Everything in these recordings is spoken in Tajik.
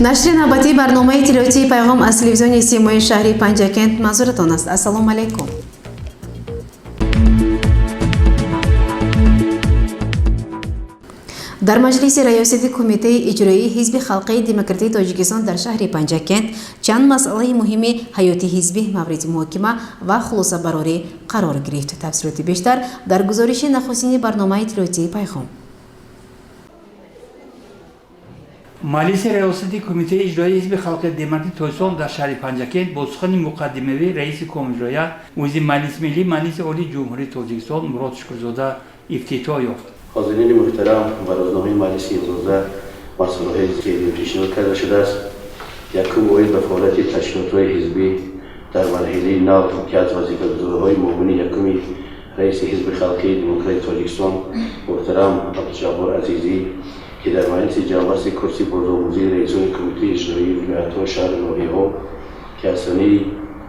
Нашри навбатии барномаи иттилоотии «Пайғом» аз телевизиони Симои шаҳри Панҷакент манзуратон аст. Ассалому алайкум. Дар маҷлиси раёсати Кумитаи иҷроии Ҳизби халқии демократии Тоҷикистон дар шаҳри Панҷакент чанд масъалаи муҳими ҳаёти ҳизбӣ мавриди муҳокима ва хулосабарорӣ қарор гирифт. Тафсилоти бештар дар гузориши нахустини барномаи иттилоотии «Пайғом». Маҷлиси раёсати Кумитаи иҷроии Ҳизби халқии демократии Тоҷикистон дар шаҳри Панҷакент бо сухани муқаддимавӣ раиси Комиҷроия, узви Маҷлиси Миллӣ, Маҷлиси Олии Ҷумҳурии Тоҷикистон Мурод Шукрзода ифтитоҳ ёфт. Ҳозирини муҳтарам, ба рӯзномаи маҷлиси имрӯза масъалаҳое ки пешниҳод карда шудааст. Якум, оид ба фаъолияти ташкилотҳои ҳизбӣ дар марҳилаи нав, ки аз вазифагузориҳои муовини якуми раиси Ҳизби халқии демократии Тоҷикистон муҳтарам Абдуҷаббор Азизӣ, ки дар маҷлиси ҷамъбасти курси бозомӯзии раисони Кумитаи иҷроии вилоятҳо, шаҳру ноҳияҳо, ки аз санаи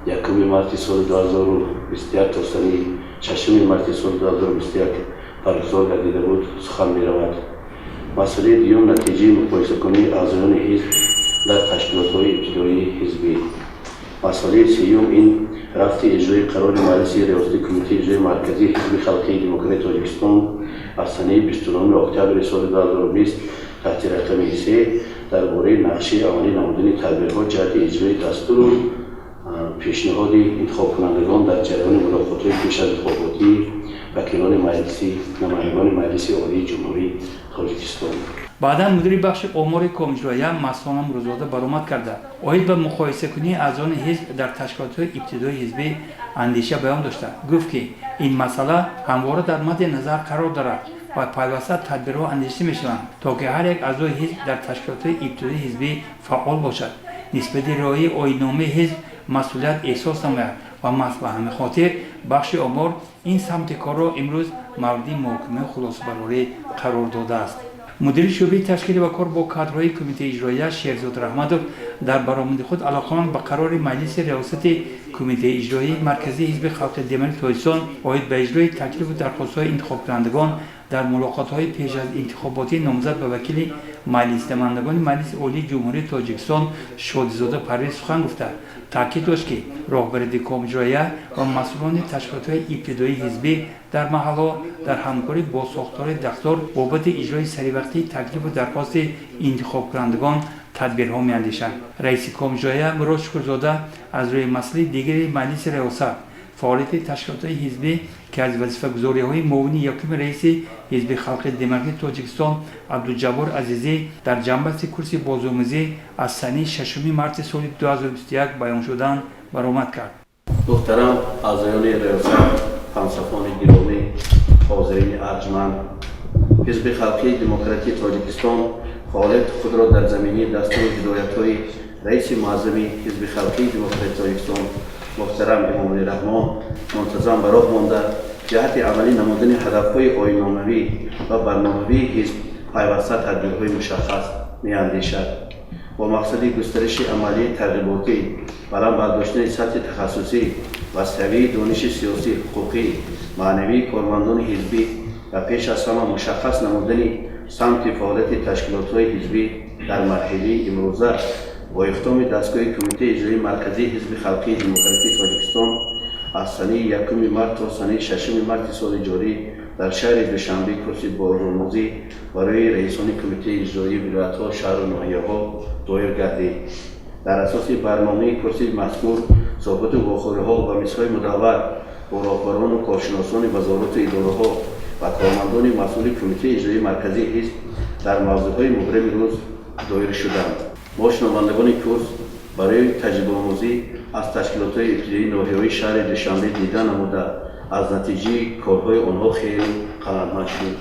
1 марти соли 2021 то санаи 6 марти соли 2021 баргузор гардида буд, сухан меравад. Масъалаи дуюм, натиҷаи муқоисакунии аъзоёни ҳизб дар ташкилотҳои ибтидоии ҳизбӣ. Масъалаи сеюм, ин рафти иҷрои қарори маҷлиси раёсати Кумитаи иҷроии марказии Ҳизби халқии демократии Тоҷикистон аз санаи 29 октябри соли 2020 таҳти рақами 3 дар бораи нақшаи амалӣ намудани тадбирҳо ҷиҳати иҷрои дастуру пешниҳоди интихобкунандагон дар ҷараёни мулоқотҳои пеш аз интихоботии вакилони маҷлиси намояндагони Маҷлиси Олии Ҷумҳурии Тоҷикистон. Баъдан мудири бахши омори Комиҷроия Мастона Мурозода баромад карда, оид ба муқоисакунии аъзони ҳизб дар ташкилотҳои ибтидоии ҳизбӣ андеша баён дошта, гуфт, ки ин масъала ҳамвора дар мадди назар қарор дорад ва пайваста тадбирҳо андешида мешаванд, то ки ҳар як аъзои ҳизб дар ташкилотҳои ибтидоии ҳизбӣ фаъол бошад, нисбати риояи оинномаи ҳизб масъулият эҳсос намояд ва маҳз ба ҳамин хотир бахши омор ин самти корро имрӯз мавриди муҳокимаи хулосабарорӣ қарор додааст. Мудири шӯъбаи ташкили ва кор бо кадрҳои Кумитаи иҷроия Шерзод Раҳматов дар баромади худ алоқаманд ба қарори маҷлиси раёсати Кумитаи иҷроии марказии Ҳизби халқи демократии Тоҷикистон оид ба иҷрои таклифу дархостҳои интихобкунандагон дар мулоқотҳои пеш аз интихоботии номзад ба вакили Маҷлиси намояндагони Маҷлиси Олии Ҷумҳурии Тоҷикистон Шодизода Парвез сухан гуфта, таъкид дошт, ки роҳбарияти Комиҷроия ва масъулони ташкилотҳои ибтидоии ҳизбӣ дар маҳаллҳо дар ҳамкорӣ бо сохторҳои дахлдор бобати иҷрои саривақтии таклифу дархости интихобкунандагон тадбирҳо меандешанд. Раиси Комиҷроия Мурод Шукрзода аз рӯи масъалаи дигари маҷлиси раёсат, фаъолияти ташкилотҳои ҳизбӣ, ки аз вазифагузориҳои муовини якуми раиси Ҳизби халқии демократии Тоҷикистон Абдуҷаббор Азизӣ дар ҷамъбасти курси бозомӯзӣ аз санаи 6 марти соли 2021 баён шудаанд, баромад кард. Муҳтарам аъзоёни раёсат, ҳамсафони гиромӣ, ҳозирини арҷманд, Ҳизби халқии демократии Тоҷикистон фаъолияти худро дар заминаи дастуру ҳидоятҳои раиси муаззами Ҳизби халқии демократии Тоҷикистон муҳтарам Эмомалӣ Раҳмон мунтазам ба роҳ монда, ҷиҳати амалӣ намудани ҳадафҳои оинномавӣ ва барномавии ҳизб пайваста тадбирҳои мушаххас меандешад. Бо мақсади густариши амалии тарғиботӣ, баланд бардоштани сатҳи тахассусӣ ва савияи дониши сиёсӣ, ҳуқуқӣ, маънавии кормандони ҳизбӣ ва пеш аз ҳама мушаххас намудани самти фаъолияти ташкилотҳои ҳизбӣ дар марҳилаи имрӯза бо иқдоми дастгоҳи Кумитаи иҷроии марказии Ҳизби халқии демократии Тоҷикистон аз санаи 1 март то санаи 6 марти соли ҷорӣ дар шаҳри Душанбе курси бозомӯзӣ барои раисони Кумитаи иҷроии вилоятҳо, шаҳру ноҳияҳо доир гардид. Дар асоси барномаи курси мазкур суҳбату вохӯриҳо ва мизҳои мудаввар бо роҳбарону коршиносони вазорату идораҳо ва кормандони масъули Кумитаи иҷроии марказии ҳизб дар мавзӯъҳои мубрами рӯз доир шуданд. Мо, шунавандагони курс, барои таҷрибаомӯзӣ аз ташкилотҳои ибтидоии ноҳияҳои шаҳри Душанбе дида намуда, аз натиҷаи корҳои онҳо хеле қаноатманд шудем.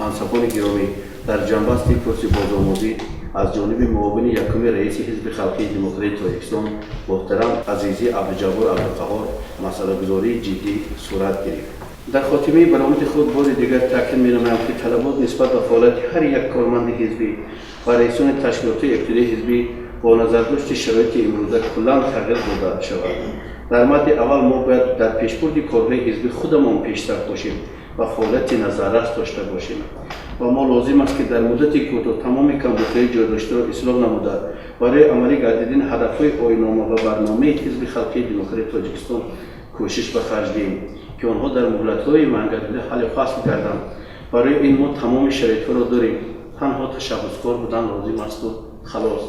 Ҳамсафони гиромӣ, дар ҷамъбасти курси бозомӯзӣ аз ҷониби муовини якуми раиси Ҳизби халқии демократии Тоҷикистон муҳтарам Азизӣ Абдуҷаббор Абдуқаҳор масъалагузории ҷиддӣ сурат гирифт. Дар хотимаи баромади худ бори дигар таъкид менамоям, ки талабот нисбат ба фаъолияти ҳар як корманди ҳизбӣ ва раисони ташкилотҳои ибтидоии ҳизбӣ бо назардошти шароити имрӯза куллан тағйир дода шавад. Дар мадди аввал мо бояд дар пешбурди корҳои ҳизбӣ худамон пешсаф бошем ва фаъолияти назаррас дошта бошем. Ва мо лозим аст, ки дар муддати кӯтоҳ тамоми камбудиҳои ҷойдоштаро ислоҳ намуда, барои амалӣ гардидани ҳадафҳои оиннома ва барномаи Ҳизби Халқии Демократии Тоҷикистон кӯшиш ба харҷ диҳем, ки онҳо дар муҳлатҳои муайянгардида ҳаллу фасл гарданд. Барои ин мо тамоми шароитҳоро дорем, танҳо ташаббускор будан лозим асту халос.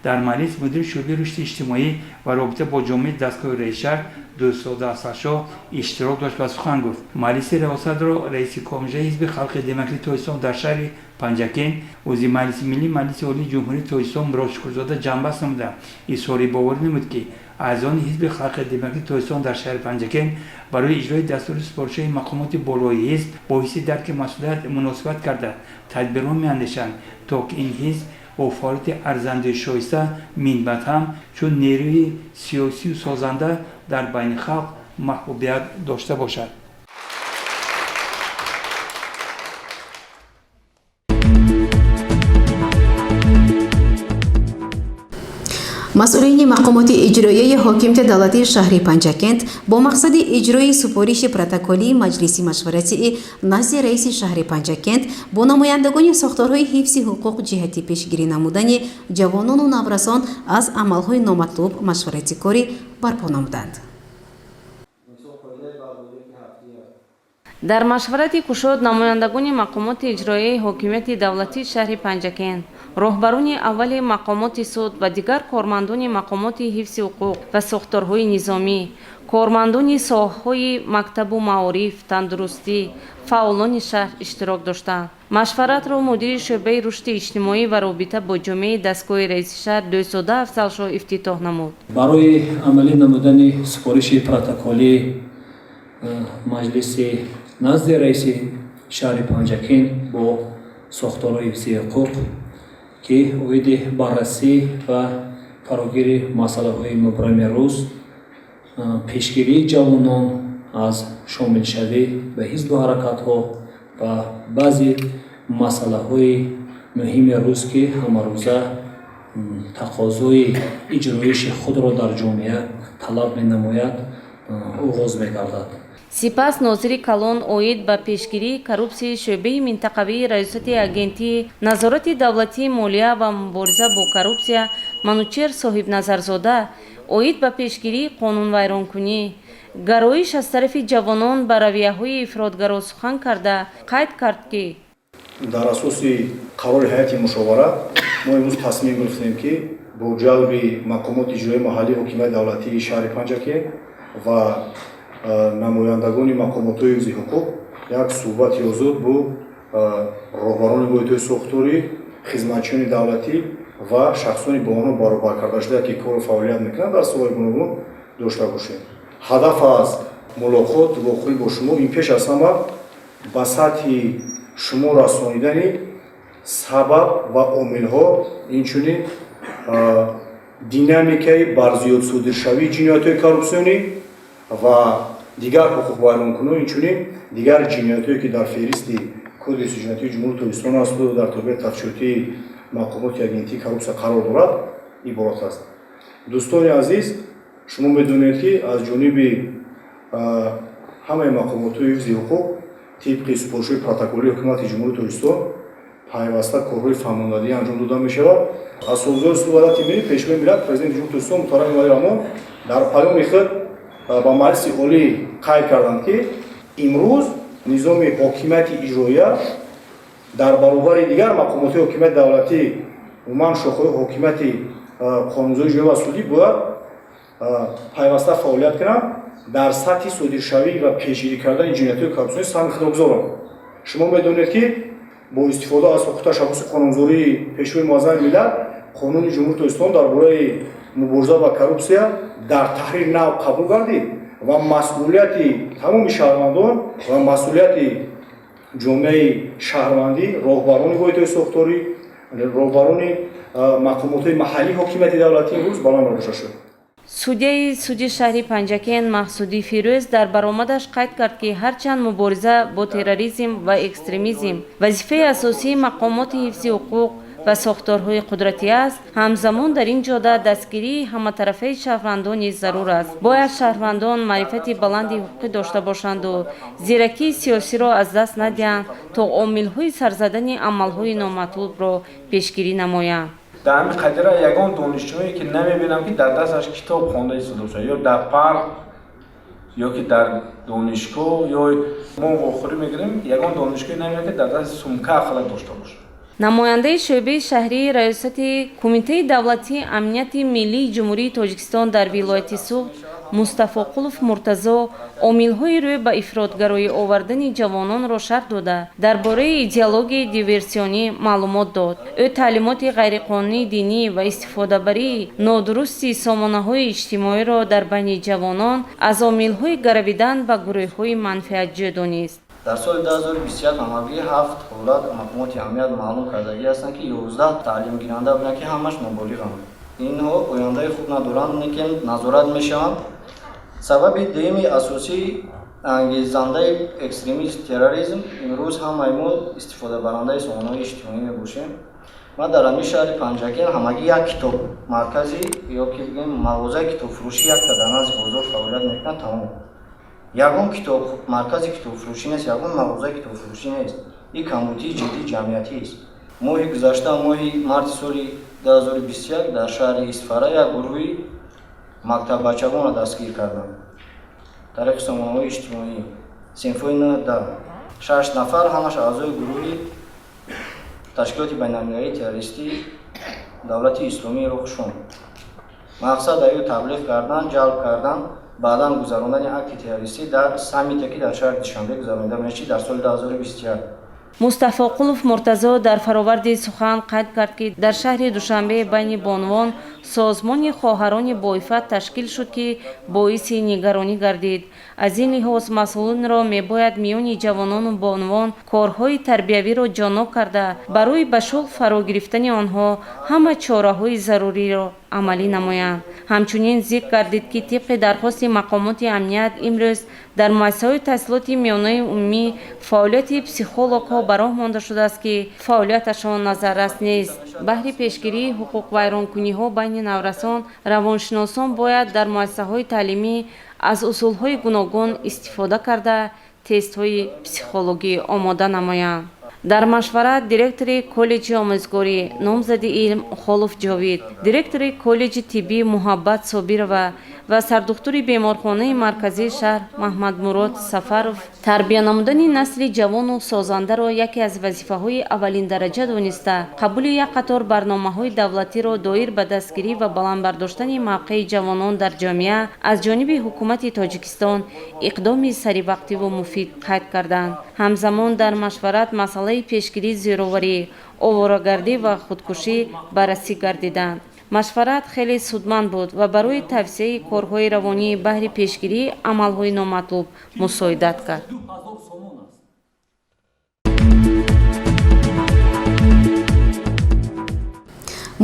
Дар маҷлис мудири шӯъбаи рушди иҷтимоӣ ва робита бо ҷомеаи дастгоҳи раисшаҳр Дӯстзода Афзалшоҳ иштирок дошт ва сухан гуфт. Маҷлиси риёсатро раиси Кумитаи Ҳизби Халқи Демократии Тоҷикистон дар шаҳри Панҷакент, узви Маҷлиси Миллӣ Маҷлиси Олии Ҷумҳурии Тоҷикистон Мурод Шукурзода ҷамъбаст намуда, изҳори боварӣ намуд, ки аъзоёни Ҳизби Халқи Демократии Тоҷикистон дар шаҳри Панҷакент барои иҷрои дастуру супоришҳои мақомоти болои ҳизб бо ҳисси дарки масъулият муносибат карда, тадбирҳо меандешанд, то ки ин ҳизб бо фаъолияти арзандаи шоиста минбаъд ҳам чун нерӯи сиёсию созанда дар байни халқ маҳбубият дошта бошад. Масъулини мақомоти иҷроияи ҳокимияти давлатии шаҳри Панҷакент бо мақсади иҷрои супориши протоколии Маҷлиси машваратии назди раиси шаҳри Панҷакент бо намояндагони сохторҳои ҳифзи ҳуқуқ ҷиҳати пешгирӣ намудани ҷавонону наврасон аз амалҳои номатлуб машварати корӣ барпо намуданд. Дар машварати кушод намояндагони мақомоти иҷроияи ҳокимияти давлатии шаҳри Панҷакент, роҳбарони аввали мақомоти суд ва дигар кормандони мақомоти ҳифзи ҳуқуқ ва сохторҳои низомӣ, кормандони соҳаҳои мактабу маориф, тандурустӣ, фаъолони шаҳр иштирок доштанд. Машваратро мудири шӯъбаи рушди иҷтимоӣ ва робита бо ҷомеаи дастгоҳи раиси шаҳр Дӯстзода Афзалшоҳ ифтитоҳ намуд. Барои амалӣ намудани супориши протоколии маҷлиси назди раиси шаҳри Панҷакент бо сохторҳои ҳифзи ҳуқуқ, ки оиди баррасӣ ва фарогири масъалаҳои мубрами рӯз, пешгирии ҷавонон аз шомилшавӣ ба ҳизбу ҳаракатҳо ва баъзе масъалаҳои муҳими рӯз, ки ҳамарӯза тақозои иҷроиши худро дар ҷомеа талаб менамояд, оғоз мегардад. Сипас нозири калон оид ба пешгирии коррупсияи шӯъбаи минтақавии Раёсати Агентии назорати давлатии молия ва мубориза бо коррупсия Манучер Соҳибназарзода оид ба пешгирии қонунвайронкунӣ, гароиш аз тарафи ҷавонон ба равияҳои ифротгаро сухан карда, қайд кард, ки дар асоси қарори ҳайати мушовара мо имрӯз тасмим гирифтем, ки бо ҷалби мақомоти иҷроии маҳаллии ҳокимияти давлатии шаҳри Панҷакент ва намояндагони мақомотҳои ҳифзи ҳуқуқ як суҳбати озод бо роҳбарони воҳидҳои сохторӣ, хизматчиёни давлатӣ ва шахсони бо онҳо баробар кардашуда, ки кору фаъолият мекунанд дар соҳаи гуногун, дошта бошем. Ҳадаф аз мулоқот, вохӯрӣ бо шумо ин пеш аз ҳама ба сатҳи шумо расонидани сабаб ва омилҳо, инчунин динамикаи барзиёдсодиршавии ҷиноятҳои коррупсионӣ ва дигар ҳуқуқвайронкунон, инчунин дигар ҷиноятҳое, ки дар феҳристи Кодекси ҷиноятии Ҷумҳурии Тоҷикистон асту дар тобеи тафтишотии мақомоти агентии коррупсия қарор дорад, иборат аст. Дӯстони азиз, шумо медонед, ки аз ҷониби ҳамаи мақомотҳои ҳифзи ҳуқуқ тибқи супоришҳои протоколии Ҳукумати Ҷумҳурии Тоҷикистон пайваста корҳои фаҳмондадиҳӣ анҷом дода мешавад. Асосгузори сулҳу ваҳдати миллӣ, Пешвои миллат, Президенти Ҷумҳурии Тоҷикистон муҳтарам Эмомалӣ Раҳмон дар паёми худ ба Маҷлиси Олӣ қайд карданд, ки имрӯз низоми ҳокимияти иҷроия дар баробари дигар мақомотҳои ҳокимияти давлатӣ, умуман шохаҳои ҳокимияти қонунгузории иҷроия ва судӣ бояд пайваста фаъолият кунанд, дар сатҳи содиршавӣ ва пешгирӣ кардани ҷиноятҳои коррупсионӣ саҳми худро гузоранд. Шумо медонед, ки бо истифода аз ҳуқуқу ташаббуси қонунгузории Пешвои муаззами миллат Қонуни Ҷумҳурии Тоҷикистон дар бораи мубориза ба коррупсия дар таҳрири нав қабул гардид ва масъулияти тамоми шаҳрвандон ва масъулияти ҷомеаи шаҳрвандӣ, роҳбарони воҳидҳои сохторӣ, роҳбарони мақомотҳои маҳаллии ҳокимияти давлатӣ имрӯз баланд бардошта шуд. Судяи суди шаҳри Панҷакент Маҳсудӣ Фирӯз дар баромадаш қайд кард, ки ҳарчанд мубориза бо терроризм ва экстремизм вазифаи асосии мақомоти ҳифзи ҳуқуқ ва сохторҳои қудратӣ аст, ҳамзамон дар ин ҷода дастгирии ҳаматарафаи шаҳрвандон низ зарур аст. Бояд шаҳрвандон маърифати баланди ҳуқуқӣ дошта бошанду зиракии сиёсиро аз даст надиҳанд, то омилҳои сарзадани амалҳои номатлубро пешгирӣ намоянд. Дар ҳамин қадира ягон донишҷӯе ки намебинам, ки дар дасташ китоб хонда истода бошад, ё дар парк, ё ки дар донишгоҳ, ё мо вохӯрӣ мегирем, ягон донишгоҳе намебинам, ки дар даст сумка ақалла дошта бошад. Намояндаи шӯъбаи шаҳрии Раёсати Кумитаи давлатии амнияти миллии Ҷумҳурии Тоҷикистон дар вилояти Суғд Мустафоқулов Муртазо омилҳои рӯй ба ифротгароӣ овардани ҷавононро шарҳ дода, дар бораи идеологияи диверсионӣ маълумот дод. Ӯ таълимоти ғайриқонунии динӣ ва истифодабарии нодурусти сомонаҳои иҷтимоиро дар байни ҷавонон аз омилҳои гаравидан ба гурӯҳҳои манфиатҷӯ донист. Дар соли 2021 ҳамагӣ 7 ҳолат мақомоти амният маълум кардагӣ ҳастанд, ки 11 таълимгиранда буданд, ки ҳамаш ноболиғанд. Инҳо ояндаи хуб надоранд, лекин назорат мешаванд. Сабаби дуюми асосии ангезандаи экстремизм, терроризм, имрӯз ҳамаи мо истифодабарандаи сомонаҳои иҷтимоӣ мебошем. Ма дар ҳамин шаҳри Панҷакент ҳамагӣ як китоб марказӣ ё ки бигӯем мағозаи китобфурӯшӣ якта дар назди бозор фаъолият мекунад, тамом. Ягон китоб маркази китобфурӯшӣ нест, ягон мағозаи китобфурӯшӣ нест. Ин камбудии ҷиддии ҷамъиятист. Моҳи гузашта, моҳи марти соли 2021, дар шаҳри Исфара як гурӯҳи мактаббачагонро дастгир карданд тариқи сомонаҳои иҷтимоӣ, синфҳои 9, 10, 6 нафар, ҳамаш аъзои гурӯҳи ташкилоти байналмилалии террористии Давлати Исломии Ироқу Шом. Мақсад аю таблиғ кардан, ҷалб кардан, баъдан гузарондани акти террористӣ дар саммите, ки дар шаҳри Душанбе гузаронида мешид дар соли 2021. Мустафоқулов Муртазо дар фароварди сухан қайд кард, ки дар шаҳри Душанбе байни бонувон созмони хоҳарони боифат ташкил шуд, ки боиси нигаронӣ гардид. Аз ин лиҳоз масъулинро мебояд миёни ҷавонону бонувон корҳои тарбиявиро ҷоннок карда, барои ба шуғл фаро гирифтани онҳо ҳама чораҳои заруриро амалӣ намоянд. Ҳамчунин зикр гардид, ки тибқи дархости мақомоти амният имрӯз дар муассисаҳои таҳсилоти миёнаи умумӣ фаъолияти психологҳо ба роҳ монда шудааст, ки фаъолияташон назаррас нест. Баҳри пешгирии ҳуқуқвайронкуниҳо байни наврасон равоншиносон бояд дар муассисаҳои таълимӣ аз усулҳои гуногун истифода карда, тестҳои психологӣ омода намоянд. Дар машварат директори коллеҷи омӯзгорӣ, номзади илм Холов Ҷовид, директори коллеҷи тиббӣ Муҳаббат Собирова ва сардухтури беморхонаи марказии шаҳр Маҳмадмурод Сафаров тарбия намудани насли ҷавону созандаро яке аз вазифаҳои аввалиндараҷа дониста, қабули як қатор барномаҳои давлатиро доир ба дастгирӣ ва баланд бардоштани мавқеи ҷавонон дар ҷомеа аз ҷониби ҳукумати Тоҷикистон иқдоми саривақтиву муфид қайд карданд. Ҳамзамон дар машварат масъалаи пешгирии зӯроварӣ, оворагардӣ ва худкушӣ баррасӣ гардиданд. Машварат хеле судманд буд ва барои тавсияи корҳои равонӣ баҳри пешгирии амалҳои номатлуб мусоидат кард.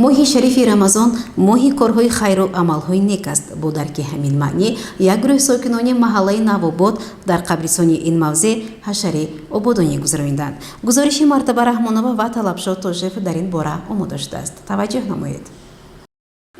Моҳи шарифи Рамазон моҳи корҳои хайру амалҳои нек аст. Бо дарки ҳамин маънӣ як гурӯҳи сокинони маҳаллаи Навобод дар қабристони ин мавзеъ ҳашари ободонӣ гузарониданд. Гузориши Мартаба Раҳмонова ва Талабшо Тошев дар ин бора омода шудааст. Таваҷҷӯҳ намоед.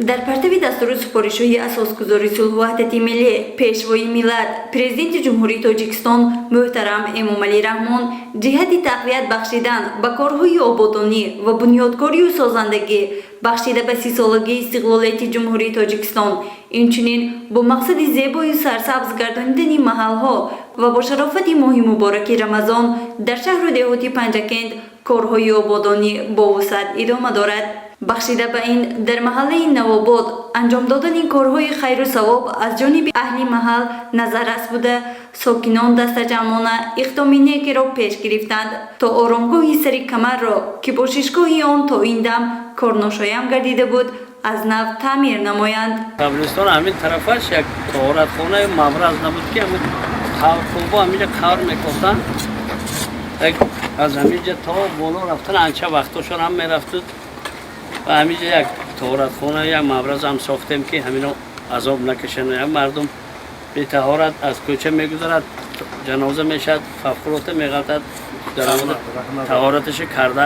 Дар партави дастуру супоришҳои асосгузори сулҳу ваҳдати миллӣ, Пешвои миллат, Президенти Ҷумҳурии Тоҷикистон муҳтарам Эмомалӣ Раҳмон ҷиҳати тақвият бахшидан ба корҳои ободонӣ ва бунёдкорию созандагӣ бахшида ба 30-солагии истиқлолияти Ҷумҳурии Тоҷикистон, инчунин бо мақсади зебою сарсабз гардонидани маҳалҳо ва бо шарофати моҳи мубораки Рамазон дар шаҳру деҳоти Панҷакент корҳои ободонӣ бо вусъат идома дорад. Бахшида ба ин дар маҳаллаи Навобод анҷом додани корҳои хайру савоб аз ҷониби аҳли маҳал назаррас буда, сокинон дастаҷамъона иқдоми некеро пеш гирифтанд, то оромгоҳи сари камарро, ки бошишгоҳи он то ин дам корношоям гардида буд, аз нав таъмир намоянд. Қабристон ҳамин тарафаш як тоҳоратхонаи мабраз набуд, ки ҳамин қабрхобо ҳаминҷа қабр мекофтанд. Аз ҳаминҷа то боло рафтан анча вақтошон ҳам мерафтуд ва ҳаминҷа як тоҳоратхона, як мабраз ҳам сохтем, ки ҳамино азоб накашанд. Як мардум бетаҳорат аз кӯча мегузарад, ҷаноза мешавад, фавқулода меғалтад, таҳораташа карда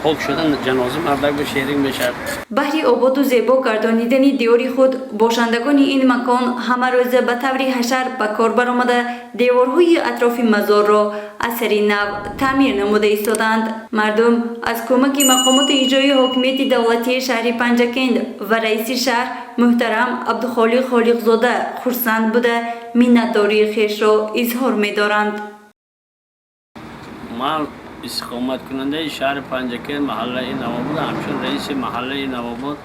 Пок шудан ҷаноза мардак ба шерик мешавад. Баҳри ободу зебо гардонидани диёри худ бошандагони ин макон ҳамарӯза ба таври ҳашар ба кор баромада, деворҳои атрофи мазорро аз сари нав таъмир намуда истоданд. Мардум аз кӯмаки мақомоти иҷроии ҳокимияти давлатии шаҳри Панҷакент ва раиси шаҳр муҳтарам Абдухолиқ Холиқзода хурсанд буда, миннатдории хешро изҳор медоранд. Ман истиқоматкунандаи шаҳри Панҷакент, маҳаллаи Навобод, ҳамчун раиси маҳаллаи Навобод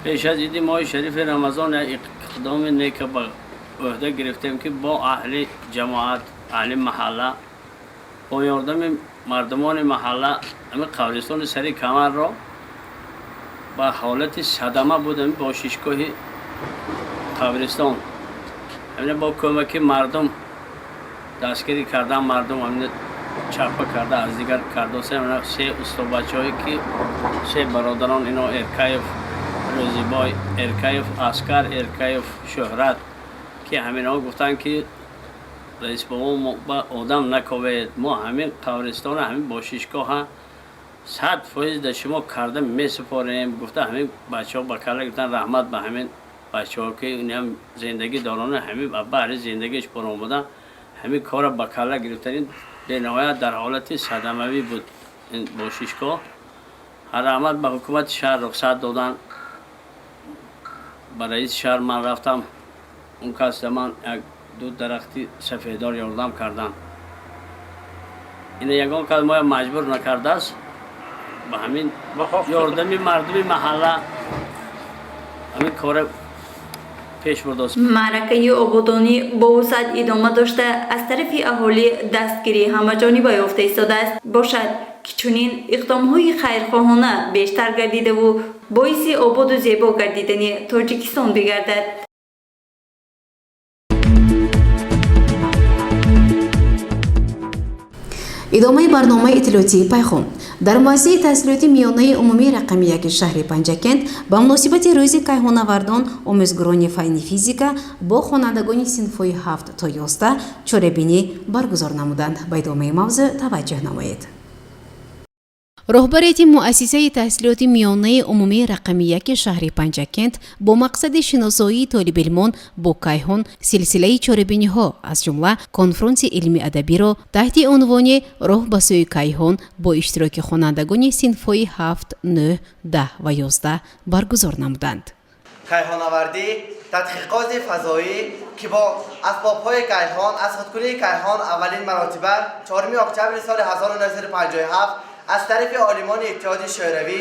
пеш аз иди моҳи шарифи Рамазон як иқдоми нека ба ӯҳда гирифтем, ки бо аҳли ҷамоат, аҳли маҳалла, бо ёрдами мардумони маҳалла ҳамин қабристони сари камарро ба ҳолати садама буд, ҳамин бошишгоҳи қабристон, ҳамина бо кӯмаки мардум дастгирӣ кардан, мардум ҳамина чапа карда аз дигар кардоса, се устобачаҳое ки се бародарон ино, Эркаев Рӯзибой, Эркаев Аскар, Эркаев Шӯҳрат, ки ҳаминҳо гуфтанд, ки раис бобо, мо ба одам наковед, мо ҳамин қабристона, ҳамин бошишгоҳа 100% дар шумо карда месупорем, гуфта, ҳамин бачаҳо ба калла гуфтан. Раҳмат ба ҳамин бачаҳо, ки инам зиндагӣ дорона, ҳамин ба баҳри зиндагиш баромада, ҳамин кора ба калла гирифтани. Бениҳоят дар ҳолати садамавӣ буд ин бошишгоҳ. Раҳмат ба ҳукумати шаҳр, рухсат додан. Ба раиси шаҳр ман рафтам, он кас да ман як ду дарахти сафедор ёрдам карданд. Ина ягон кас моя маҷбур накардааст, ба ҳамин ёрдами мардуми маҳалла ҳамин кора пеш бурдааст. Маъракаи ободонӣ бо вусъат идома дошта, аз тарафи аҳолӣ дастгирии ҳамаҷониба ёфта истодааст. Бошад, ки чунин иқдомҳои хайрхоҳона бештар гардидаву боиси ободу зебо гардидани Тоҷикистон бигардад. Идомаи барномаи иттилоотии Пайхом. Дар муассисаи таҳсилоти миёнаи умумии рақами 1 шаҳри Панҷакент ба муносибати Рӯзи кайҳоннавардон омӯзгорони фанни физика бо хонандагони синфҳои 7 то 11 чорабинӣ баргузор намуданд. Ба идомаи мавзӯъ таваҷҷӯҳ намоед. Роҳбарияти муассисаи таҳсилоти миёнаи умумии рақами 1 шаҳри Панҷакент бо мақсади шиносоии толибилмон бо кайҳон силсилаи чорабиниҳо, аз ҷумла конфронси илми адабиро таҳти унвони «Роҳ ба сӯи кайҳон» бо иштироки хонандагони синфҳои 7, 9, 10 ва 11 баргузор намуданд. Кайҳоннавардӣ тадқиқоти фазоӣ, ки бо асбобҳои кайҳон аз худкунии кайҳон аввалин маротиба 4 октябри соли 1957 аз тарафи олимони Иттиҳоди Шӯравӣ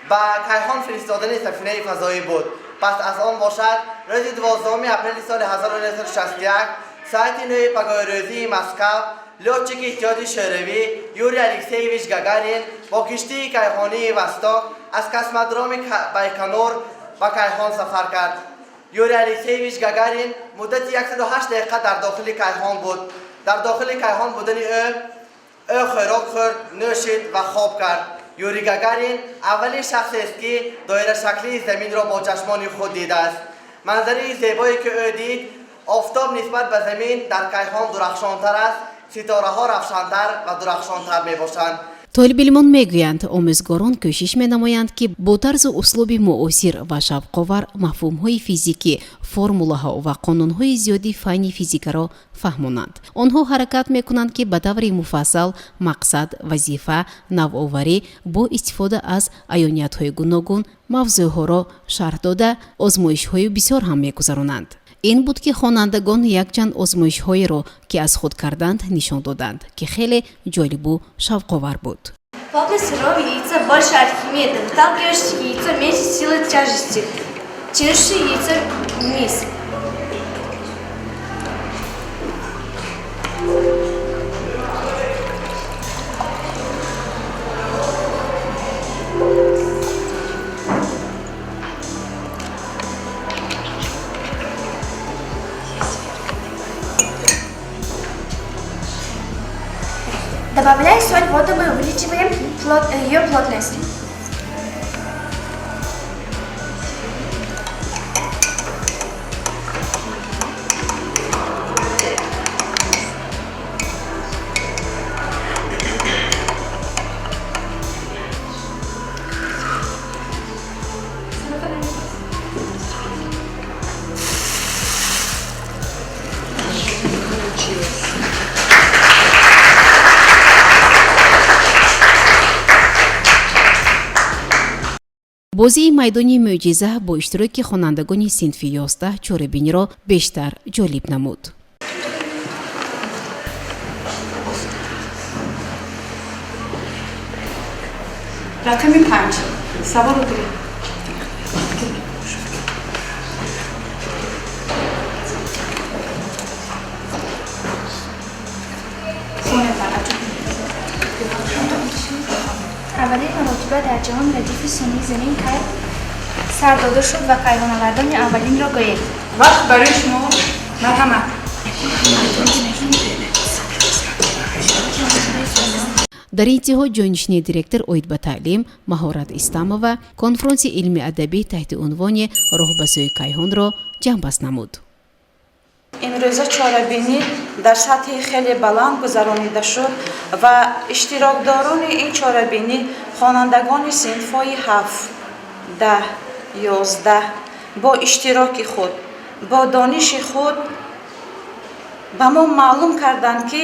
ба кайҳон фиристодани сафинаи фазоӣ буд. Пас аз он бошад, рӯзи 12 апрели соли 1961 соати 9 пагоҳирӯзии Москав лётчики Иттиҳоди Шӯравӣ Юрий Алексеевич Гагарин бо киштии кайҳонии «Восток» аз космодроми Байконур ба кайҳон сафар кард. Юрий Алексеевич Гагарин муддати 108 дақиқа дар дохили кайҳон буд. Дар дохили кайҳон будани ӯ хӯрок хӯрд, нӯшид ва хоб кард. Юрий Гагарин аввалин шахсест, ки доирашаклии заминро бо чашмони худ дидааст. Манзараи зебое, ки ӯ дид: офтоб нисбат ба замин дар кайҳон дурахшонтар аст, ситораҳо равшантар ва дурахшонтар мебошанд. Толибилмон мегӯянд, омӯзгорон кӯшиш менамоянд, ки бо тарзу услуби муосир ва шавқовар мафҳумҳои физикӣ, формулаҳо ва қонунҳои зиёди фанни физикаро фаҳмонанд. Онҳо ҳаракат мекунанд, ки ба таври муфассал мақсад, вазифа, навоварӣ бо истифода аз аёниятҳои гуногун мавзӯъҳоро шарҳ дода, озмоишҳои бисёр ҳам мегузаронанд. Ин буд, ки хонандагон якчанд озмоишҳоеро, ки аз худ карданд, нишон доданд, ки хеле ҷолибу шавқовар буд. Плотность сырого яйца больше Архимеда. Выталкиваешь яйцо меньше силы тяжести, тянущей яйцо вниз. Добавляя соль в воду, мы увеличиваем ее плотность. Бозии майдони мӯъҷиза бо иштироки хонандагони синфи 11 чорабиниро бештар ҷолиб намуд. Рақами 5. Саволро гиред. Аввалин маротиба дар ҷаҳон радифи сунъии Замин кай сар дода шуд ва кайҳоннавардони аввалинро гӯед. Вақт барои шумо, марҳамат. Дар интиҳо ҷойнишини директор оид ба таълим Маҳорат Истамова конфронси илми адабӣ таҳти унвони «Роҳ ба сӯи кайҳонро» ҷамъбаст намуд. Имрӯза чорабинӣ дар сатҳи хеле баланд гузаронида шуд ва иштирокдорони ин чорабинӣ хонандагони синфҳои 7, 10, 11 бо иштироки худ, бо дониши худ ба мо маълум карданд, ки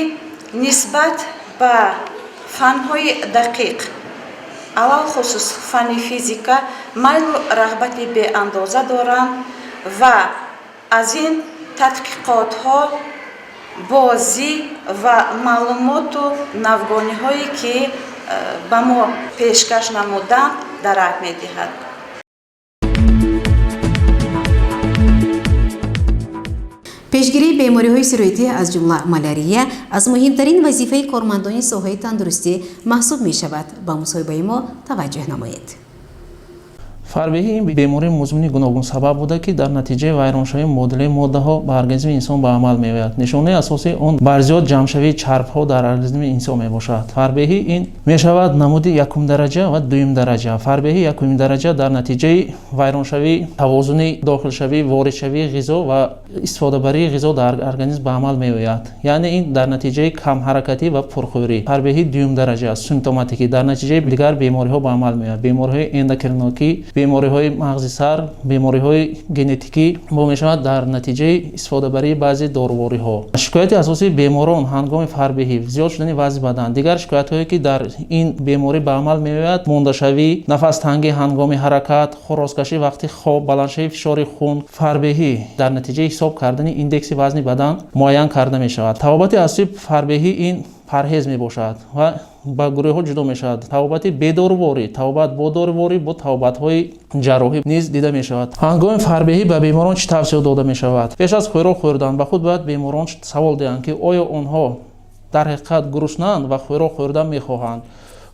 нисбат ба фанҳои дақиқ, алалхусус фанни физика, майлу рағбати беандоза доранд ва аз ин тадқиқотҳо, бозӣ ва маълумоту навгониҳое, ки ба мо пешкаш намуданд, дарак медиҳад. Пешгирии бемориҳои сироятӣ, аз ҷумла малярия, аз муҳимтарин вазифаи кормандони соҳаи тандурустӣ маҳсуб мешавад. Ба мусоҳибаи мо таваҷҷӯҳ намоед. Фарбеҳӣ ин бемории музмини гуногунсабаб буда, ки дар натиҷаи вайроншавии муодилаи моддаҳо ба организми инсон ба амал меояд. Нишонаи асосии он барзиёд ҷамъшавии чарбҳо дар организми инсон мебошад. Фарбеҳӣ ин мешавад намуди якумдараҷа ва дуюмдараҷа. Фарбеҳӣ якумдараҷа дар натиҷаи вайроншавии тавозуни дохилшавӣ, воридшавии ғизо ва истифодабарии ғизо дар организм ба амал меояд, яъне ин дар натиҷаи камҳаракатӣ ва пурхӯрӣ. Фарбеҳӣ дуюмдараҷа симптоматикӣ дар натиҷаи дигар бемориҳо ба амал меояд: бемориҳои эндокринокӣ, бемориҳои мағзи сар, бемориҳои генетикӣ бо мешавад дар натиҷаи истифодабарии баъзе дорувориҳо. Шикояти асосии беморон ҳангоми фарбеҳӣ зиёд шудани вазни бадан. Дигар шикоятҳое, ки дар ин беморӣ ба амал меояд: мондашавӣ, нафастангӣ ҳангоми ҳаракат, хӯрозкашӣ вақти хоб, баландшавии фишори хун. Фарбеҳӣ дар натиҷаи ҳисоб кардани индекси вазни бадан муайян карда мешавад. Табобати асосии фарбеҳӣ ин парҳез мебошад ва ба гурӯҳҳо ҷудо мешавад: табобати бедоруворӣ, табобат бо доруворӣ, бо табобатҳои ҷарроҳӣ низ дида мешавад. Ҳангоми фарбеҳӣ ба беморон чӣ тавсия дода мешавад? Пеш аз хӯрок хӯрдан ба худ бояд беморон савол диҳанд, ки оё онҳо дар ҳақиқат гуруснаанд ва хӯрок хӯрдан мехоҳанд.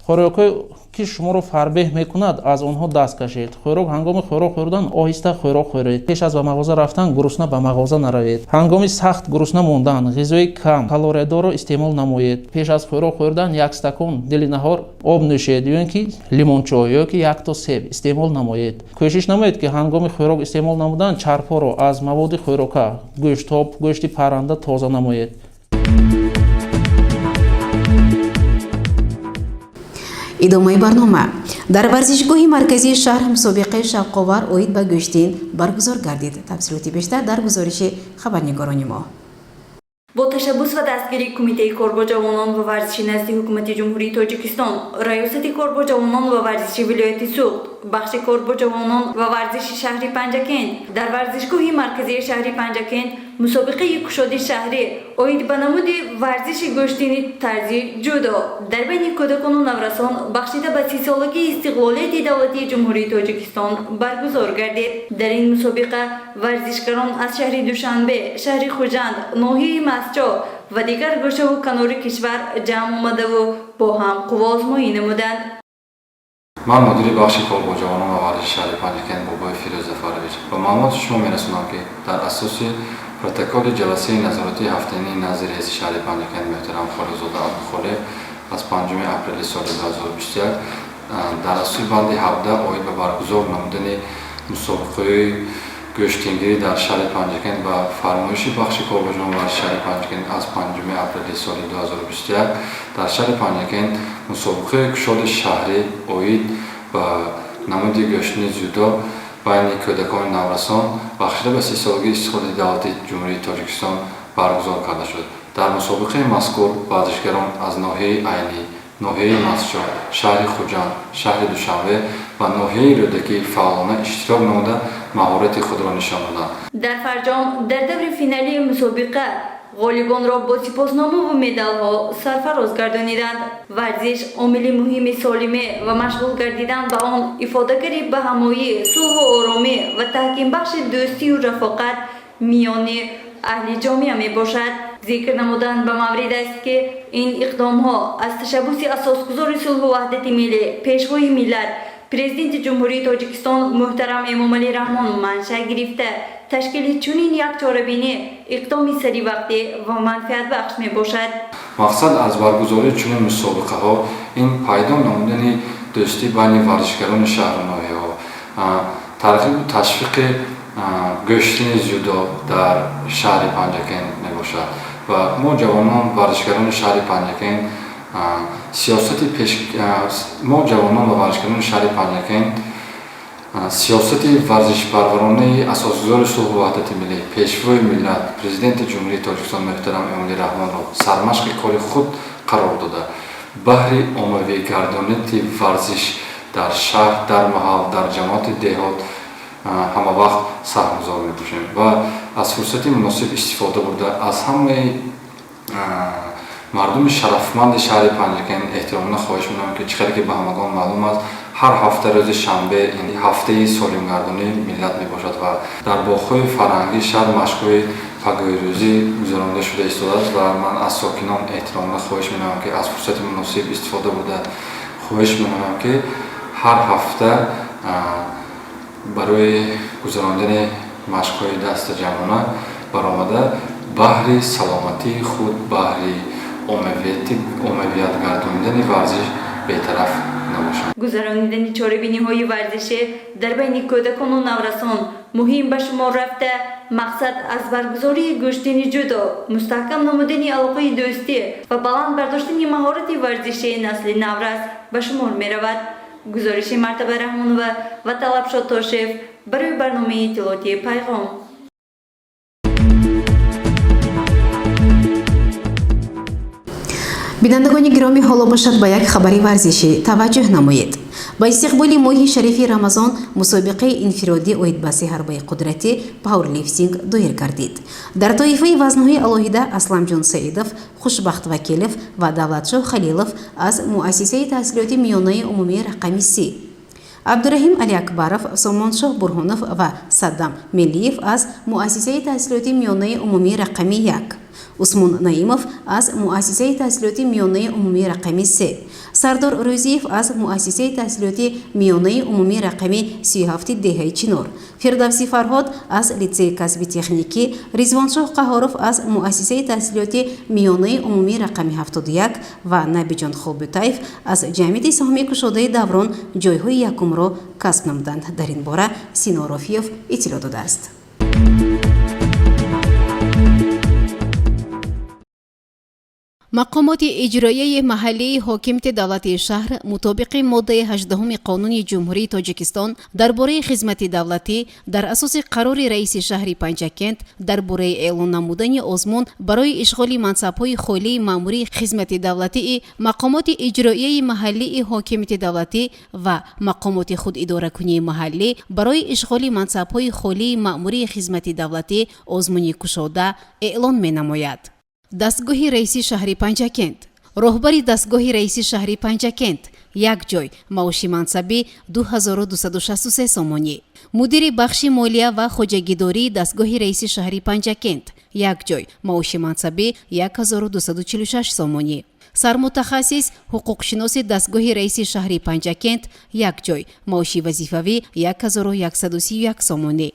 Хӯрокҳое, ки шуморо фарбеҳ мекунад, аз онҳо даст кашед. Хӯрок ҳангоми хӯрок хӯрдан оҳиста хӯрок хӯред. Пеш аз ба мағоза рафтан гурусна ба мағоза наравед. Ҳангоми сахт гурусна мондан ғизои кам калориядорро истеъмол намоед. Пеш аз хӯрок хӯрдан як стакон дили наҳор об нӯшед ё ин ки лимончой ё ки якто себ истеъмол намоед. Кӯшиш намоед, ки ҳангоми хӯрок истеъмол намудан чарбҳоро аз маводи хӯрока, гӯштҳо, гӯшти парранда тоза намоед. Идомаи барнома. Дар варзишгоҳи марказии шаҳр мусобиқаи шавқовар оид ба гӯштин баргузор гардид. Тафсилоти бештар дар гузориши хабарнигорони мо. Бо ташаббус ва дастгирии Кумитаи кор бо ҷавонон ва варзиши назди Ҳукумати Ҷумҳурии Тоҷикистон, Раёсати кор бо ҷавонон ва варзиши вилояти Суғд, бахши кор бо ҷавонон ва варзиши шаҳри Панҷакент дар варзишгоҳи марказии шаҳри Панҷакент мусобиқаи кушоди шаҳрӣ оид ба намуди варзиши гӯштини тарзи ҷудо дар байни кӯдакону наврасон бахшида ба 30-солагии истиқлолияти давлатии Ҷумҳурии Тоҷикистон баргузор гардид. Дар ин мусобиқа варзишгарон аз шаҳри Душанбе, шаҳри Хуҷанд, ноҳияи Мастчоҳ ва дигар гӯшаву канори кишвар ҷамъ омадаву бо ҳам қувваозмоӣ намуданд. Ман мудири бахши кор бо ҷавонон ва варзиши шаҳри Панҷакент Бобоев Фирӯз Зафарович ба маълумоти шумо мерасонам, ки дар асоси протоколи ҷаласаи назоратии ҳафтании назди раиси шаҳри Панҷакент муҳтарам Холиқзода Абдухолиев аз 5 апрели соли 2021 дар асоси банди 17 оид ба баргузор намудани мусобиқаҳои гӯштингирӣ дар шаҳри Панҷакент ва фармоиши бахши кор бо ҷавонон ва варзиши шаҳри Панҷакент аз 5 апрели соли 2021 дар шаҳри Панҷакент мусобиқаи кушоди шаҳрӣ оид ба намуди гӯштини ҷудо байни кӯдакони наврасон бахшида ба 30-солагии истиқлолияти давлатии Ҷумҳурии Тоҷикистон баргузор карда шуд. Дар мусобиқаи мазкур варзишгарон аз ноҳияи Айнӣ, Ноҳияи Мастчоҳ, шаҳри Хуҷанд, шаҳри Душанбе ва ноҳияи Рӯдакӣ фаъолона иштирок намуда, маҳорати худро нишон доданд. Дар фарҷом, дар даври финалии мусобиқа ғолибонро бо сипосномаву медалҳо сарфароз гардониданд. Варзиш омили муҳими солимӣ ва машғул гардидан ба он ифодагари баҳамоӣ, сулҳу оромӣ ва таҳкимбахши дӯстию рафоқат миёни аҳли ҷомеа мебошад. Зикр намудан ба маврид аст, ки ин иқдомҳо аз ташаббуси асосгузори сулҳу ваҳдати миллӣ, Пешвои миллат, Президенти Ҷумҳурии Тоҷикистон муҳтарам Эмомалӣ Раҳмон маншаъ гирифта, ташкили чунин як чорабинӣ иқдоми саривақтӣ ва манфиатбахш мебошад. Мақсад аз баргузории чунин мусобиқаҳо ин пайдо намудани дӯстӣ байни варзишгарони шаҳру ноҳияҳо, тарғибу ташвиқи гӯштини дзюдо дар шаҳри Панҷакент мебошад ва мо, ҷавонон, варзишгарони шаҳри Панҷакент, сиёсати пеш мо, ҷавонон ва варзишгарони шаҳри Панҷакент, сиёсати варзишпарваронаи асосгузори сулҳу ваҳдати миллӣ, Пешвои миллат, Президенти Ҷумҳурии Тоҷикистон муҳтарам Эмомалӣ Раҳмонро сармашқи кори худ қарор дода, баҳри оммавигардонити варзиш дар шаҳр, дар маҳал, дар ҷамоати деҳот ҳамавақт саҳмгузор мебошем ва аз фурсати муносиб истифода бурда, аз ҳамаи мардуми шарафманди шаҳри Панҷакент эҳтиромона хоҳиш менамоям, ки чӣ қадре ки ба ҳамагон маълум аст, ҳар ҳафта рӯзи шанбе ин ҳафтаи солимгардонии миллат мебошад ва дар боғҳои фарҳангии шаҳр машқҳои пагоҳирӯзӣ гузаронида шуда истодааст ва ман аз сокинон эҳтиромона хоҳиш менамоям, ки аз фурсати муносиб истифода бурда, хоҳиш менамоям, ки ҳар ҳафта барои гузарондани машқҳои дастаҷамъона баромада, баҳри саломатии худ, баҳри оммавият гардонидани варзиш бетараф набошанд. Гузаронидани чорабиниҳои варзишӣ дар байни кӯдакону наврасон муҳим ба шумор рафта, мақсад аз баргузории гӯштини ҷудо мустаҳкам намудани алоқаи дӯстӣ ва баланд бардоштани маҳорати варзишии насли наврас ба шумор меравад. Гузориши Мартаба Раҳмонова ва Талабшод Тошев барои барномаи иттилоотии «Пайғом». Бинандагони гиромӣ, ҳоло бошад, ба як хабари варзишӣ таваҷҷӯҳ намоед. Ба истиқболи моҳи шарифи Рамазон мусобиқаи инфиродӣ оид ба сеҳарбаи қудратӣ пауэрлифтинг доир гардид. Дар тоифаи вазнҳои алоҳида Асламҷон Саидов, Хушбахт Вакилов ва Давлатшоҳ Халилов аз муассисаи таҳсилоти миёнаи умумии рақами 30, Абдураҳим Алиакбаров, Сомоншоҳ Бурҳонов ва Саддам Мелиев аз муассисаи таҳсилоти миёнаи умумии рақами 1, Усмон Наимов аз муассисаи таҳсилоти миёнаи умумии рақами 3, Сардор Рӯзиев аз муассисаи таҳсилоти миёнаи умумии рақами 37 деҳаи Чинор, Фирдавсӣ Фарҳод аз литсеи касби техникӣ, Ризвоншоҳ Қаҳоров аз муассисаи таҳсилоти миёнаи умумии рақами 71 ва Набиҷон Холбутаев аз ҷамъияти саҳомии кушодаи Даврон ҷойҳои якумро касб намуданд. Дар ин бора Сино Рофиев иттилоъ додааст. Мақомоти иҷроияи маҳаллии ҳокимияти давлатии шаҳр мутобиқи моддаи 18-уми Қонуни Ҷумҳурии Тоҷикистон дар бораи хизмати давлатӣ, дар асоси қарори раиси шаҳри Панҷакент дар бораи эълон намудани озмун барои ишғоли мансабҳои холии маъмурии хизмати давлатии мақомоти иҷроияи маҳаллии ҳокимияти давлатӣ ва мақомоти худидоракунии маҳаллӣ барои ишғоли мансабҳои холии маъмурии хизмати давлатӣ озмуни кушода эълон менамояд. Дастгоҳи раиси шаҳри Панҷакент: роҳбари дастгоҳи раиси шаҳри Панҷакент, як ҷой, маоши мансабӣ 2263 сомонӣ; мудири бахши молия ва хоҷагидории дастгоҳи раиси шаҳри Панҷакент, як ҷой, маоши мансабӣ 1246 сомонӣ; сармутахассис ҳуқуқшиноси дастгоҳи раиси шаҳри Панҷакент, як ҷой, маоши вазифавӣ 1131 сомонӣ.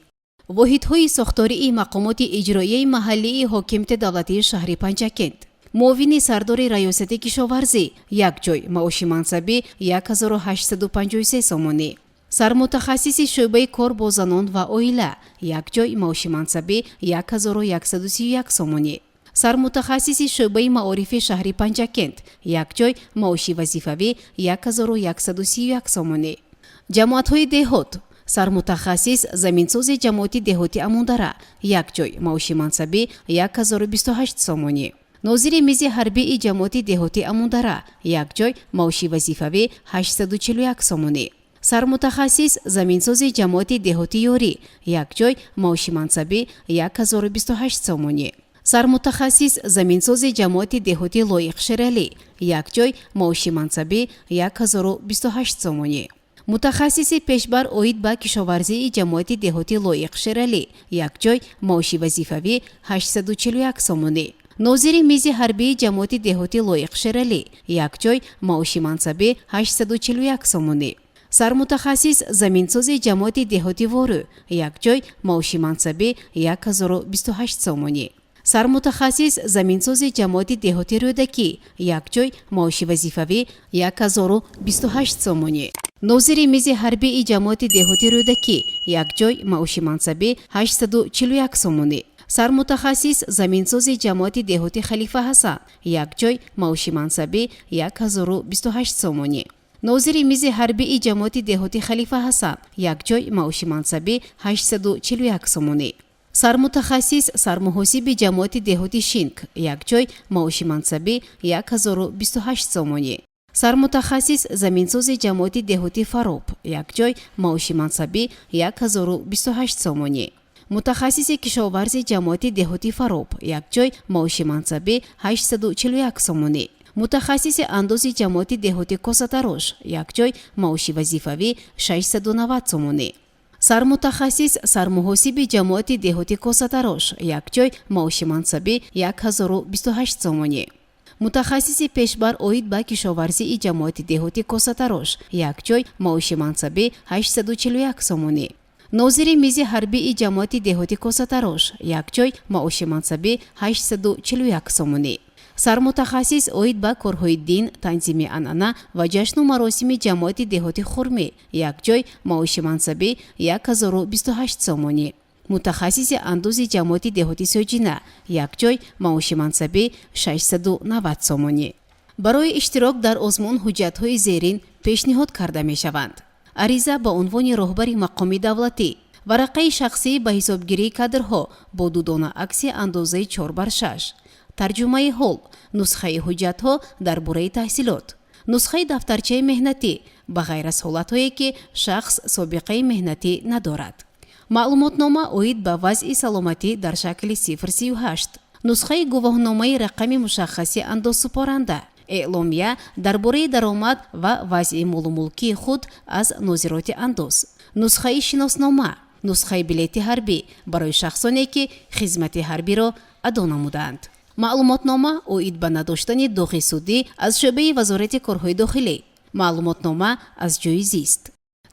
Воҳидҳои сохтории мақомоти иҷроияи маҳаллии ҳокимияти давлатии шаҳри Панҷакент: муовини сардори раёсати кишоварзӣ, як ҷой, маоши мансабӣ 1853 сомонӣ; сармутахассиси шӯъбаи кор бо занон ва оила, як ҷой, маоши мансабӣ 1131 сомонӣ; сармутахассиси шӯъбаи маорифи шаҳри Панҷакент, як ҷой, маоши вазифавӣ 1131 сомонӣ. Ҷамоатҳои деҳот: сармутахассис заминсози ҷамоати деҳоти Амондара, як ҷой, маоши мансабӣ 1028 сомонӣ. Нозири мизи ҳарбии ҷамоати деҳоти Амудара, якҷой маоши вазифавӣ 841 сомонӣ. Сармутахассис заминсози ҷамоати деҳоти Ёрӣ, якҷой маоши мансабӣ 1028 сомонӣ. Сармутахассис заминсози ҷамоати деҳоти Лоиқ Шералӣ, якҷой маоши мансабӣ 1028 сомонӣ. Мутахассиси пешбар оид ба кишоварзии ҷамоати деҳоти Лоиқ Шералӣ, якҷой маоши вазифавӣ 841 сомонӣ. Нозири мизи ҳарбии ҷамоати деҳоти Лоиқ Шералӣ, якҷой маоши мансабӣ 841 сомонӣ. Сармутахассис заминсози ҷамоати деҳоти Ворӯ, якҷой маоши мансабӣ 1028 сомонӣ. Сармутахассис заминсози ҷамоати деҳоти Рӯдакӣ, якҷой маоши вазифавӣ 1028 сомонӣ. Нозири мизи ҳарбии ҷамоати деҳоти Рӯдакӣ, якҷой маоши мансабӣ 841 сомонӣ. Сармутахассис заминсози ҷамоати деҳоти Халифа Ҳасан, якҷой маоши мансабӣ 1028 сомонӣ. Нозири мизи ҳарбии ҷамоати деҳоти Халифа Ҳасан, якҷой маоши мансабӣ 841 сомонӣ. Сармутахассис сармуҳосиби ҷамоати деҳоти Шинк, якҷой маоши мансабӣ 1028 сомонӣ. Сармутахассис заминсози ҷамоати деҳоти Фароб, якҷой маоши мансабӣ 1028 сомонӣ. Мутахассиси кишоварзи ҷамоати деҳоти Фароб, якҷой маоши мансабӣ 841 сомонӣ. Мутахассиси андози ҷамоати деҳоти Косатарош, якҷой маоши вазифавӣ 690 сомонӣ. Сармутахассис сармуҳосиби ҷамоати деҳоти Косатарош, якҷой маоши мансабӣ 1028 сомонӣ. Мутахассиси пешбар оид ба кишоварзии ҷамоати деҳоти Косатарош, якҷой маоши мансабӣ 841 сомонӣ. Нозири мизи ҳарбии ҷамоати деҳоти Косатарош, якҷой маоши мансабӣ 841 сомонӣ. Сармутахассис оид ба корҳои дин, танзими анъана ва ҷашну маросими ҷамоати деҳоти Хурмӣ, якҷой маоши мансабӣ 1028 сомонӣ. Мутахассиси андози ҷамоати деҳоти Соҷина, якҷой маоши мансабӣ 690 сомонӣ. Барои иштирок дар озмун ҳуҷҷатҳои зерин пешниҳод карда мешаванд: ариза ба унвони роҳбари мақоми давлатӣ, варақаи шахсӣ ба ҳисобгирии кадрҳо бо ду дона акси андозаи 4 бар 6, тарҷумаи ҳол, нусхаи ҳуҷҷатҳо дар бораи таҳсилот, нусхаи дафтарчаи меҳнатӣ, ба ғайр аз ҳолатҳое ки шахс собиқаи меҳнатӣ надорад, маълумотнома оид ба вазъи саломатӣ дар шакли 038, нусхаи гувоҳномаи рақами мушаххаси андозсупоранда, эъломия дар бораи даромад ва вазъи молумулкии худ аз нозироти андоз, нусхаи шиноснома, нусхаи билети ҳарбӣ барои шахсоне ки хизмати ҳарбиро адо намудаанд, маълумотнома оид ба надоштани доғи судӣ аз шӯъбаи Вазорати корҳои дохилӣ, маълумотнома аз ҷойи зист.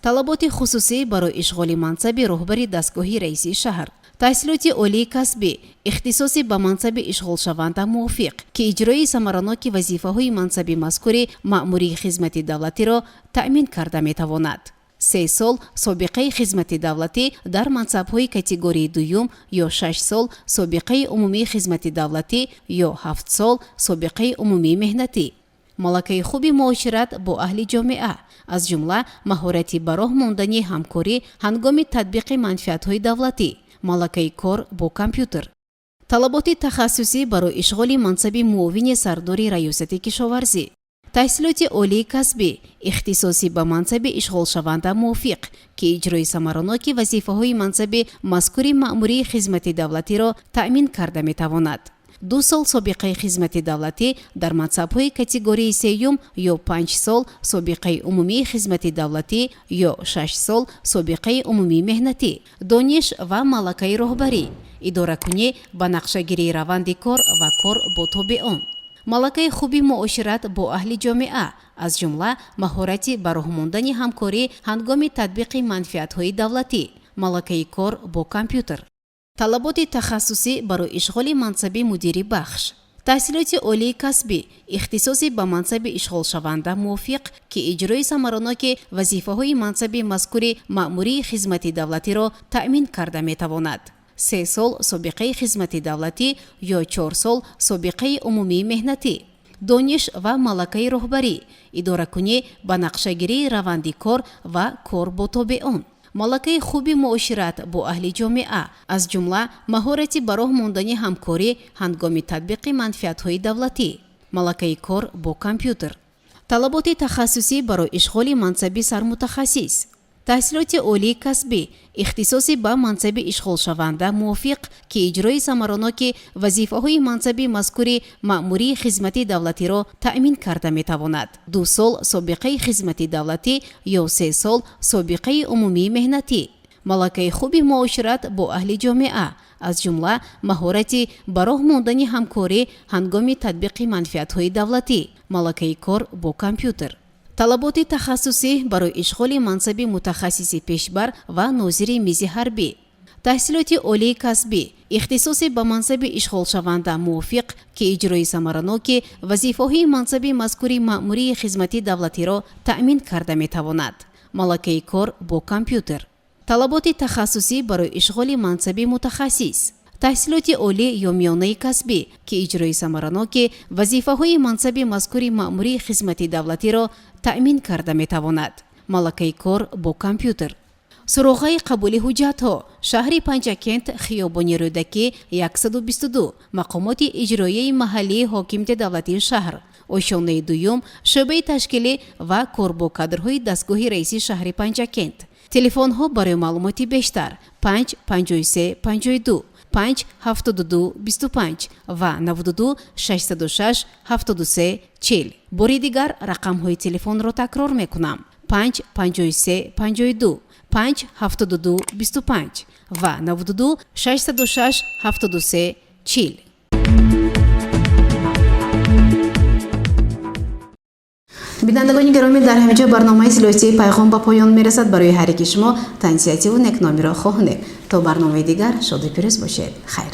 Талаботи хусусӣ барои ишғоли мансаби роҳбари дастгоҳи раиси шаҳр: таҳсилоти олии касбӣ, ихтисоси ба мансаби ишғолшаванда мувофиқ, ки иҷрои самараноки вазифаҳои мансаби мазкури маъмурии хизмати давлатиро таъмин карда метавонад, 3 сол собиқаи хизмати давлатӣ дар мансабҳои категорияи дуюм ё 6 сол собиқаи умумии хизмати давлатӣ ё 7 сол собиқаи умумии меҳнатӣ, малакаи хуби муошират бо аҳли ҷомеа, аз ҷумла маҳорати ба роҳ мондани ҳамкорӣ ҳангоми татбиқи манфиатҳои давлатӣ, малакаи кор бо компютер. Талаботи тахассусӣ барои ишғоли мансаби муовини сардори раёсати кишоварзӣ: таҳсилоти олии касбӣ, ихтисосӣ ба мансаби ишғолшаванда мувофиқ, ки иҷрои самараноки вазифаҳои мансаби мазкури маъмурии хизмати давлатиро таъмин карда метавонад, 2 сол собиқаи хизмати давлатӣ дар мансабҳои категорияи сеюм ё 5 сол собиқаи умумии хизмати давлатӣ ё 6 сол собиқаи умумии меҳнатӣ, дониш ва малакаи роҳбарӣ, идоракунӣ, ба нақшагирии раванди кор ва кор бо тобеон, малакаи хуби муошират бо аҳли ҷомеа, аз ҷумла маҳорати ба роҳ мондани ҳамкорӣ ҳангоми татбиқи манфиатҳои давлатӣ, малакаи кор бо компютер. Талаботи тахассусӣ барои ишғоли мансаби мудири бахш: таҳсилоти олии касбӣ, ихтисоси ба мансаби ишғолшаванда мувофиқ, ки иҷрои самараноки вазифаҳои мансаби мазкури маъмурии хизмати давлатиро таъмин карда метавонад, 3 сол собиқаи хизмати давлатӣ ё 4 сол собиқаи умумии меҳнатӣ, дониш ва малакаи роҳбарӣ, идоракунӣ, ба нақшагирии раванди кор ва кор бо тобеон. Малакаи хуби муошират бо аҳли ҷомеа, аз ҷумла маҳорати ба роҳ мондани ҳамкорӣ ҳангоми татбиқи манфиатҳои давлатӣ. Малакаи кор бо компютер. Талаботи тахассусӣ барои ишғоли мансаби сармутахассис. Таҳсилоти олии касбӣ, ихтисоси ба мансаби ишғолшаванда мувофиқ, ки иҷрои самараноки вазифаҳои мансаби мазкури маъмурии хизмати давлатиро таъмин карда метавонад. 2 сол собиқаи хизмати давлатӣ ё 3 сол собиқаи умумии меҳнатӣ. Малакаи хуби муошират бо аҳли ҷомеа, аз ҷумла маҳорати ба роҳ мондани ҳамкорӣ ҳангоми татбиқи манфиатҳои давлатӣ. Малакаи кор бо компютер. Талаботи тахассусӣ барои ишғоли мансаби мутахассиси пешбар ва нозири мизи ҳарбӣ. Таҳсилоти олии касбӣ, ихтисоси ба мансаби ишғолшаванда мувофиқ, ки иҷрои самараноки вазифаҳои мансаби мазкури маъмурии хизмати давлатиро таъмин карда метавонад. Малакаи кор бо компютер. Талаботи тахассусӣ барои ишғоли мансаби мутахассис. Таҳсилоти олӣ ё миёнаи касбӣ, ки иҷрои самараноки вазифаҳои мансаби мазкури маъмурии хизмати давлатиро таъмин карда метавонад. Малакаи кор бо компютер. Суроғаи қабули ҳуҷҷатҳо: шаҳри Панҷакент, хиёбони Рӯдакӣ 122, мақомоти иҷроияи маҳаллии ҳокимияти давлатии шаҳр, ошёнаи дуюм, шӯъбаи ташкилӣ ва кор бо кадрҳои дастгоҳи раиси шаҳри Панҷакент. Телефонҳо барои маълумоти бештар: 5 53 52, 5 72 25 ва 92 606 73 40. Бори дигар рақамҳои телефонро такрор мекунам: 5 53 52, 5 72 25 ва 92 606 73 40. Бинандагони гиромӣ, дар ҳамин ҷо барномаи силосии пайғом ба поён мерасад. Барои ҳар яки шумо тансиҳативу некномиро хоҳонем. То барномаи дигар шоду пирӯз бошед. Хайр.